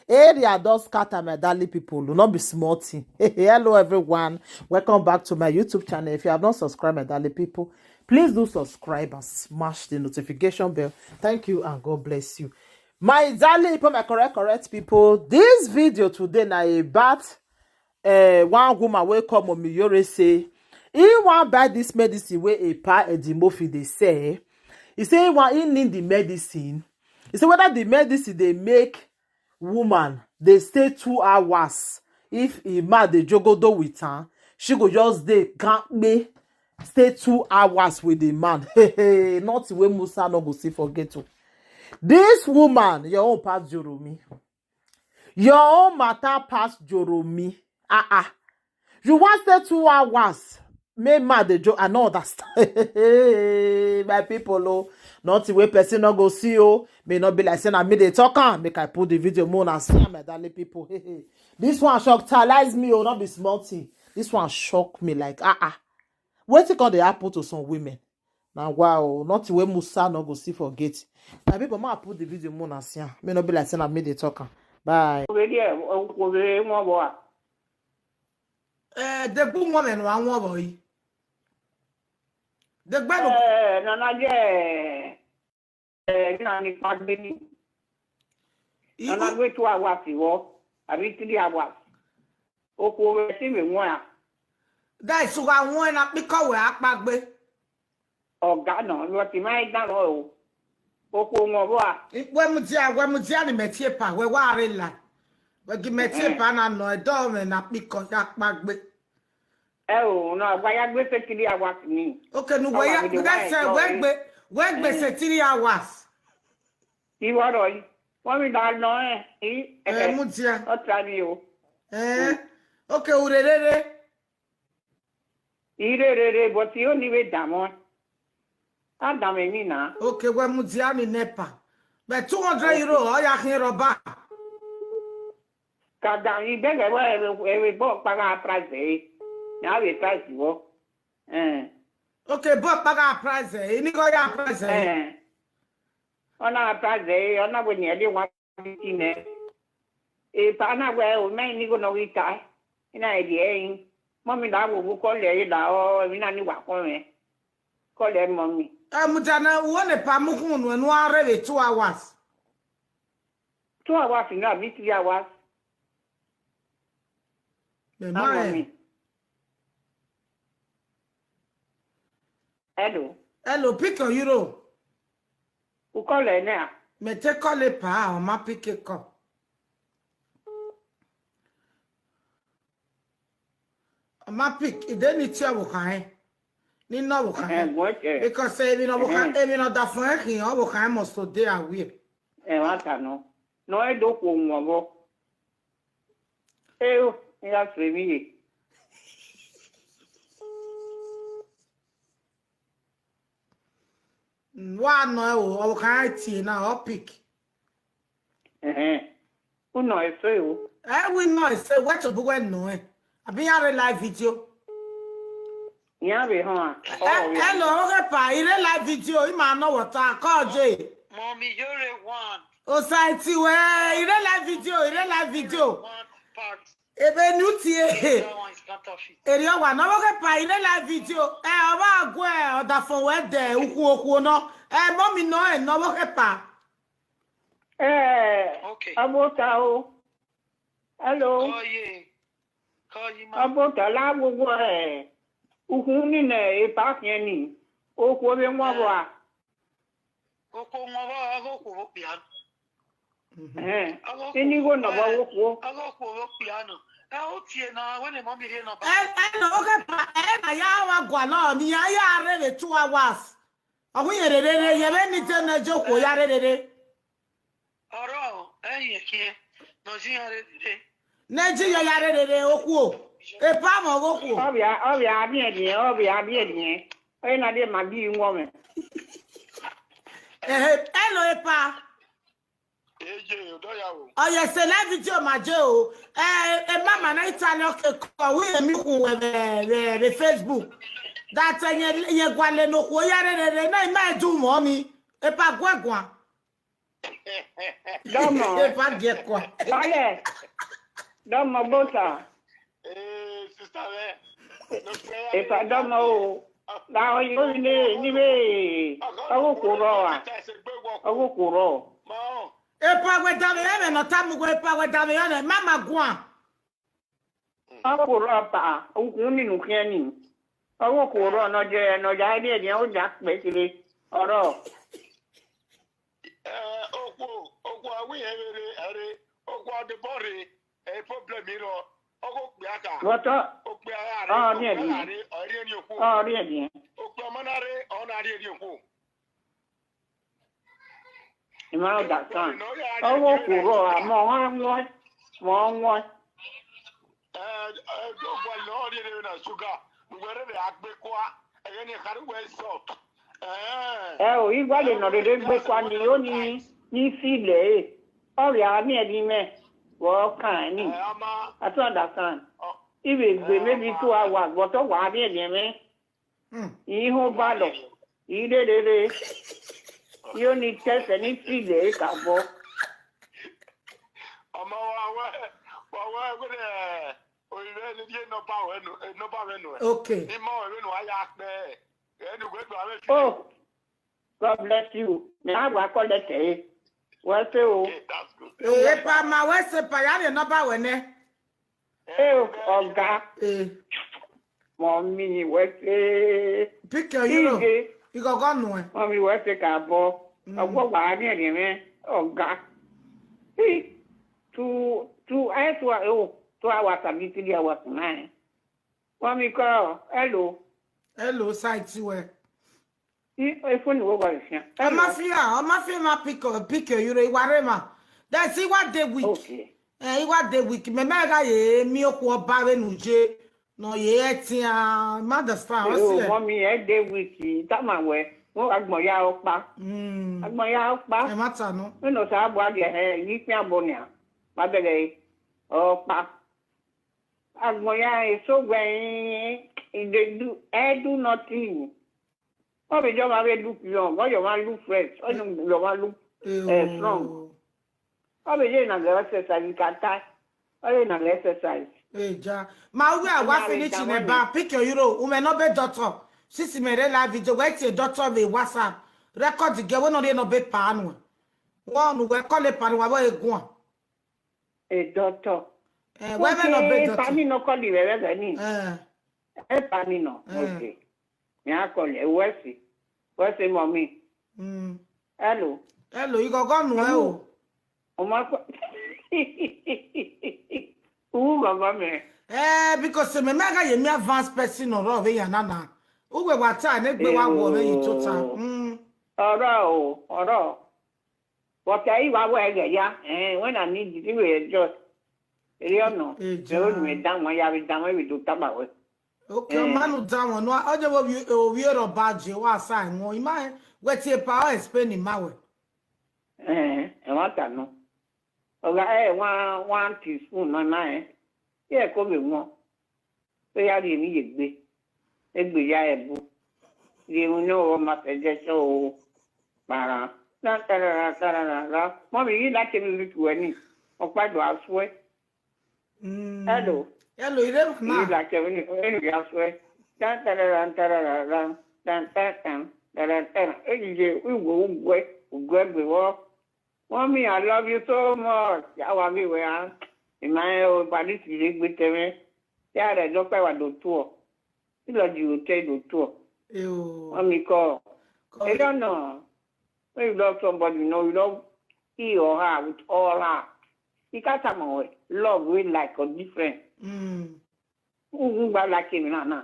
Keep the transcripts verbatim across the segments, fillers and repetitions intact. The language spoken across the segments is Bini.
Area don scatter, my darling people. No be small thing. Hello, everyone. Welcome back to my YouTube channel. If you have not subscribed, my darling people, please do subscribe and smash the notification bell. Thank you and God bless you. My darling people, my correct, correct people, this video today na about uh, one woman wey call Mommy Yore say he wan buy this medicine wey Epa Eddie Murphy dey sell. He say he wan, he need the medicine. He say whether the medicine dey make woman dey stay two hours, if e man dey jogodo with am, she go just dey kampe, stay two hours with the man. Nothing wey Musa no go see forget o. This woman, your own pass Joromi. Your own matter pass Joromi. Ah ah. You wan stay two hours? Make man dey joke, I no understand. My people o, nothing wey person no go see o. May not be like say na me dey talk am. Make I put the video, more una see am, my darling people. This one shock talize me o, no be small thing. This one shock me like, ah ah. Wetin come dey happen to some women? Na wa o, nothing wey Musa no go see forget. My people, ma put the video, more una see am. May not be like say na me dey talk am. Bye. Obedi e, okhuo vbe wọn vbọ a? Eh, degbe uwọnmwẹ ne uwa wọn vbọ yi. Degbe no. Eh, nana ye, eh, na ni kpagbe ni. I- Nana gbe two hours vbọ, abi three hours. Okhuo vbe si vbe wọn a? Guys, u gha wọn na kpikọ wẹ a kpagbe. Ọga nọ, but I ma dan nọ o. Okhuo wọn vbọ a? Wẹ mudia, wẹ mudia ni mẹ tie pa, wẹ wa re la. Wẹ gi mẹ tie pa na nọ, ẹdọ mwẹ na kpikọ ya kpagbe. Ẹ o, na wa ya gbe se three hours ni. Okay, nu wẹ ya, guys, wẹ gbe, wẹ gbe se three hours. Iwọ rọ yi. Wọn mi da nọ ẹ, i, Ẹ mudia. Ọ tra ni o. Eh, okay, u rere re. I rere re, but I only vbe damwẹ. A damwẹ emwi na. Okay, wẹ mudia ni nepa. But two hundred euro, ọ ya khian rhọba. Ka dan, I bẹghe wẹ ẹvbo, ẹvbo ọkpa gha price ẹre. Ya vbe price vbọ. Eh. Okay, ẹvbo ọkpa gha price ẹre. I ni ghe ọ ya price ẹre. Eh. Ọ na price ẹre, ọ na wẹ ne ẹdẹ wa ti nẹ. Epa na wẹ, o mẹ ni gho nọ ghi ta. I na rhie ẹre. Mummy na wo vbe call ẹre la, ọ, emwi na ni wa kọn mwẹ. Call ẹre mummy. Ẹ mudia na, uwẹ ne pa mu khun nuẹn ne uwa rre vbe two hours. Two hours ni abi three hours. Mẹ ma rẹn. Hello. Hello, pick your euro. U call ẹre nẹ a? Mẹ te call epa, ọ ma pick call. Ọ ma pick, I de ni tie ọvbokhan rẹn. Ni nọ ọvbokhan rẹn. Ẹhẹn, gua ẹre. Because emwi ne ọvbokhan, emwi ne ọdafẹn rẹn khian, ọvbokhan rẹn must to dey aware. Ẹmwata nọ. Ne ọ i do khuo wọn vbọ. Eo, I ya sẹ emwi ye. Mm, wa nọ ẹre o, ọvbokhan rẹn tie na, ọ pick. Ẹhẹn. U nọ ẹse o. Ẹ wi nọ ẹse, wẹ tobọ wẹ nọ ẹn. Abi iran rre live video. Iran vbe họn a? Ẹ, hello, ọvbokhan epa, I rre live video, I ma nọ wẹ ọ ta, call je. Mommy Yore one. Osaiti wẹ, I rre live video, I rre live video. One part. Ebe ne u tie. That one is counterfeit. Erriọ wa nọ, ọvbokhan epa, I rre live video. Ẹ, ọ vba guẹ, ọdafẹn wẹ dẹ, ukhuo ukhuo nọ. Ẹ, mummy nọ, ẹ, nọ ọvbokhan epa. Eh, okay. Abota o. Hello. Kọye. Kọye ma. Abota la wo wo, eh, ukhun ni ne epa khian ni. Okhuo vbe wọn vbọ a? Okhuo wọn vbọ, ọghe okhuo vbe okpia nọ. Eh, ọghe okhuo, ini igho nọ vbọ, eh, okhuo. Ọghe okhuo vbe okpia nọ. Ẹ, o tie na, wẹ ne mummy rhie nọ ba. Ẹ, ẹ nọ, ọvbokhan epa, ẹ na ya wa gualọ, ne iran ya rre vbe two hours. Ọ wu irẹn rere re, yẹn vbe ni de nẹ je okhuo ya rere re. Ọrọ, ẹyin ẹkiẹn, ne ọ ji iran rere re. Ne ji yọ ya rere re, okhuo. Epa mwẹ ọghe okhuo. Ọ vbe a, ọ vbe a miẹn riẹn, ọ vbe a miẹn riẹn. Ena de ma ghi wọn mwẹ. Ehe, hello, epa. Eye, odọ ya wo. Ọ ye sẹ live video ma je o. Eh, e mama na Italy, okay, kọ, wi emi khu vbe, vbe, vbe Facebook. That, eh, yẹn, yẹn gualọ ne okhuo ya rere re, na ima du mọ mi. Epa guẹ guan. Dọmọ. Epa giẹ kua. Balẹ. Dọmọ bosa. Eh, sister, eh. Epa dọmọ o. La oyo ni ni ve. Ọgho kuro a. Ọgho kuro. Epa wẹ dame ẹmwẹ ne ọ tama uwẹ, epa wẹ dame ẹmwẹ, mama guan. Ọgho kuro ọba, ukun ni ne u khian ni. Ọgho kuro ne ọ ye, ne ọ ya rhie rhie, ọ ya kpẹ kere. Ọrọ. Eh, okhuo, okhuo a wẹ irẹn vbe rre, ẹre, okhuo a debọ rre, ẹ, problem rrọọ, ọghe okpia kha. But ọ, okpia gha rre, ọ rhie okpia gha rhie, ọ rhie ni okhuo. Ọ rhie ni. Okpia ma na rre, ọ na rhie ni okhuo. I ma understand. Okhuo ne ọ ya rhie ni okhuo. Ọghe okhuo rrọọ, a mọ ọmwa wọn, mọ wọn. Eh, eh, do gua nọ rhie rhie na sugar, ne uwẹ rherhe a gbe kua, ẹghẹ ne I khare uwẹ salt. Eh. Ẹ o, igua le nọ rherhe gbe kua ni, o ni, ni feel ẹre. Ọ ghi a miẹn ẹre mwẹ, vbe ọ kan ni. Eh, ama. I don't understand. Ọ. I vbe gbe, eh, maybe ama, two hours, but ọ wa miẹn ẹre mwẹ. Hmm. I ho balọ, i rherhe rre. I o ni test ni feel ẹre ka bọ. Ọmọ wa wẹ, wa wẹ wẹ, eh, Oyi vbe ne rhie nọmba wẹ nu, eh, nọmba wẹ nu, eh. Okay. Ni ma wẹ vbene a ya kpẹ, eh, ne uwẹ do avbe fi. Oh, God bless you. Mẹ a wa call ẹre. Wẹ se o. Okay, that's good. Eh, epa ma wẹ se epa, ya rhie nọmba wẹ nẹ. Eh, ọga. Eh. Mọmi wẹ se. Pick your euro. Ige. Ighọghọ nuẹn. Mọmi wẹ se ka bọ. Mm. Ọgwọ wa ni ẹrẹ mwẹ, ọga. Hi. Two, two, eh, two, oh, two hours abi three hours na. Wa mi call, hello. Hello, side ti wẹ. I, e phone wo wa fian. Hello. Ọ ma fian, ọ ma fian ma pick up, pick your euro, I wa rre ma. That's, I wa dey weak. Okay. Eh, I wa dey weak. Mẹ ma gha ye mi okhuo ọba vbene u ye, nọ ye ẹtin, I ma understand. Ọ si ẹ. Mọmi, ẹ dey weak, tama wẹ, mo agbọn ya ọkpa. Mm. Agbọn ya ọkpa. Ẹ ma ta nọ. Mi nọ sa bua gẹ, eh, yi fian bọ nia. Ma bẹgẹ ọkpa. Agbọn ya eso wẹ, e dey do, e do nothing. Ọ vbe jọ ma vbe look young, ọ jọ ma look fresh, ọ jọ ma look, eh, strong. Ọ vbe ye na ghe exercise, I can tie. Ọ ye na ghe exercise. Eja. Ma uwe a wa finish nẹ ba, pick your euro, u mẹ nọ be doctor. Sisi mẹ rre live video, wẹ tie doctor vbe WhatsApp. Record gẹ, wẹ nọ rhie nọ be pa nuẹn. Wẹ ọnu wẹ call e pa nuẹn, wa vbe guan. A doctor. Eh, wẹ vbe nọ be doctor. Pani nọ call vbe vbe ni. Eh. E pani nọ. Eh. Okay. Mẹ a call, wẹ si. Wẹ si, mọmi. Mm. Hello. Hello, ighọghọ nuẹn o. Ọ ma kọ. U baba mẹ. Eh, because me, me gha ye mi advance person ọrọ vbe ya na na. Uwe wa ta ne gbe wa wọ vbe yi tota. Mm. Ọrọ o, ọrọ. But I wa wẹ ẹghẹ ya, eh, when I need it, we adjust. Eri ọnọ, ẹ o nu ẹ da wọn, ya vbe da wọn, vbe do tama wẹ. Okay, ọ ma nu da wọn, no, ọ jẹ vbe ovbi, ovbi ẹre ọba je, wa sa ẹmwẹ, ima wẹ tie pa ọ explain ima wẹ. Eh, ẹ wa ta nọ. Ọ gha ẹ one, one teaspoon nọ ima ẹ. Iẹ ko vbe wọn. Vbe ya rhie emwi ye egbe, egbe ya ẹbu, rhie emwi ne ọ ma fẹ jẹ sẹ o, kparan. Na tarara tarara ra. Mọmi, I like music wẹ ni, ọkpa do a suẹ. Mm. Hello. Hello, ire na. I like music, eni ya suẹ. Tan tarara tarara ra, tan tan tan, tarara tarara. Eyi ye, uwe uguẹ, uguẹ gbe vbọ. Mommy, I love you so much. Ya wa vbe wẹ a, ima rẹn o, Paris rre gbe tẹmwẹ. Ya rẹ dọkpa wa do tuọ. Ilọ di hotel do tuọ. Yo. Mommy, call. Call. I don't know. When you love somebody, you know, you love he or her with all heart. You can't tell me what love we like or different. Mm. U, u wa like emwi na na.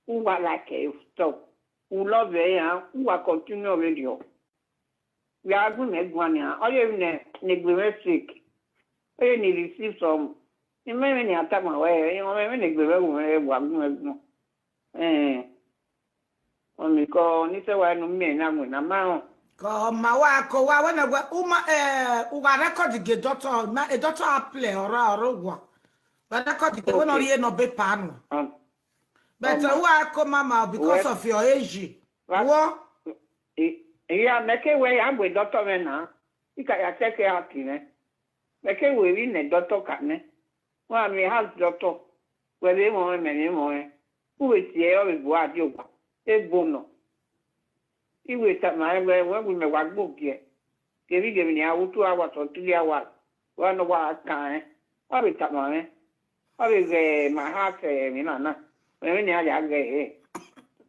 U wa like e stop. U love ẹre, u wa continue vberriọ. Vbe a gu mwẹ guan nian, ọ ye emwi ne, ne egbe mwẹ fake. Ọ ye ne I receive some. Imẹ emwi ne a tama wẹ, irẹn mwẹ emwi ne egbe mwẹ gu mwẹ, wa gu mwẹ guan. Eh. Ọmikọ, ni sẹ wa ne u miẹn na wẹ na ma rẹn. Kọ ma wa, kọ wa, wẹ na wẹ, u ma, eh, u gha record ge doctor, ma, e doctor a play, ọra, ọra wa. Wa record ge, wẹ na rhie nọ be pa nu. Um, But um, uh, u a ko mama because of your age. What? Wo? I, iya, mẹ ke wẹ ya gbe doctor mwẹ na. I ka ya sẹkẹ a ki mwẹ. Mẹ ke wẹ vbe nẹ doctor ka nẹ. Wa miẹn house doctor. Wẹ vbe mwẹ ọnrẹn, mẹ vbe mwẹ ọnrẹn. U vbe tie ẹre, ọ vbe bu a die owa. Ebo nọ. I wẹ tama ẹn wẹ, wẹ wẹ mẹ wa gbe ogiẹ. Kevbe, kevbe ne iran wu two hours or three hours. Wa nọ wa kan ẹn. Ọ vbe tama mwẹ. Ọ vbe ghẹ ma ha sẹ emwi na na. Emwi ne iran ya ghẹ ẹre.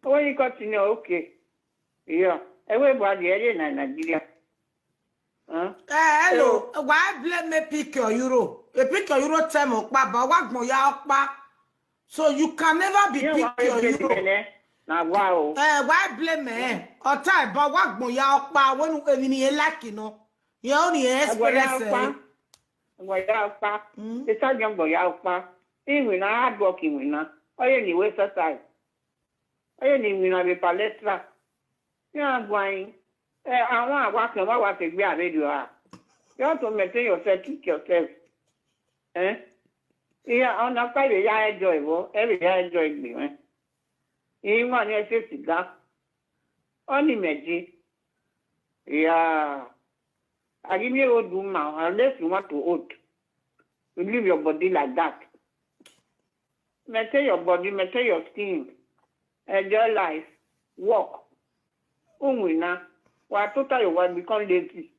Ọ wẹ yi continue, okay. Iyọ, ẹvbo ebo a rhie ẹre na Nigeria. Huh? Eh, hello. So, wa blame me Picture Euro. E Picture Euro tẹ mwẹ ọkpa, but wa gbọn ya ọkpa. So you can never be Picture Euro. Nẹ, na wa o. Eh, wa blame me. Ọta eba wa gbọn ya ọkpa, wẹn nu emwi ne irẹn like nọ. Irẹn ọnii irẹn experience. Ẹgbọn ya ọkpa. Ẹgbọn ya ọkpa. Mm. Esa jọ gbọn ya ọkpa. Iwinna, hard work iwinna. Ọ ye ne I wẹ exercise. Ọ ye ne iwinna vbe palestra. Iran guan, eh, àwọn àwa kan, wa wa sẹ egbe avbe rriọ a. You have to maintain yourself, keep yourself. Eh? Iran, ọna ọkpa vbe ya enjoy vbọ, ẹ vbe ya enjoy egbe mwẹ. Iran ni ẹse siga. Ọnii mẹ je. Yeah. I give you old woman, unless you want to old. You leave your body like that. Maintain your body, maintain your skin. Enjoy life. Work. Uwinna. Wa tota your wife become lazy.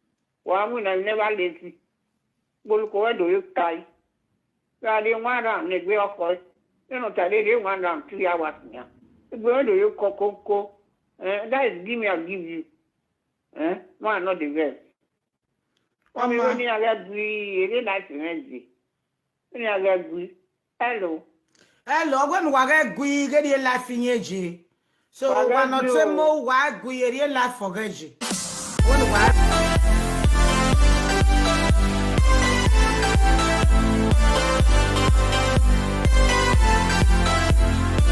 Wa winna, you never lazy. Gboloko wẹ do yo tai. Gha rrie one round ne egbe ọkọ. Eno ta rre rrie one round three hours nian. Egbe wẹ do yo kọ koko. Eh, that is give me, I give you. Eh, man, not the best. Ọmọ, ọmọ, ne iran ghẹ gui, erriọ life mwẹ ye. Ne iran ghẹ gui. Hello. Hello, wẹ ne uwa ghẹ gui, ghe erriọ life iyẹn ye. So, wa ghẹ wa nọ gui te o. Mo wa gui, erriọ life ọ ghẹ ye. Wẹ ne uwa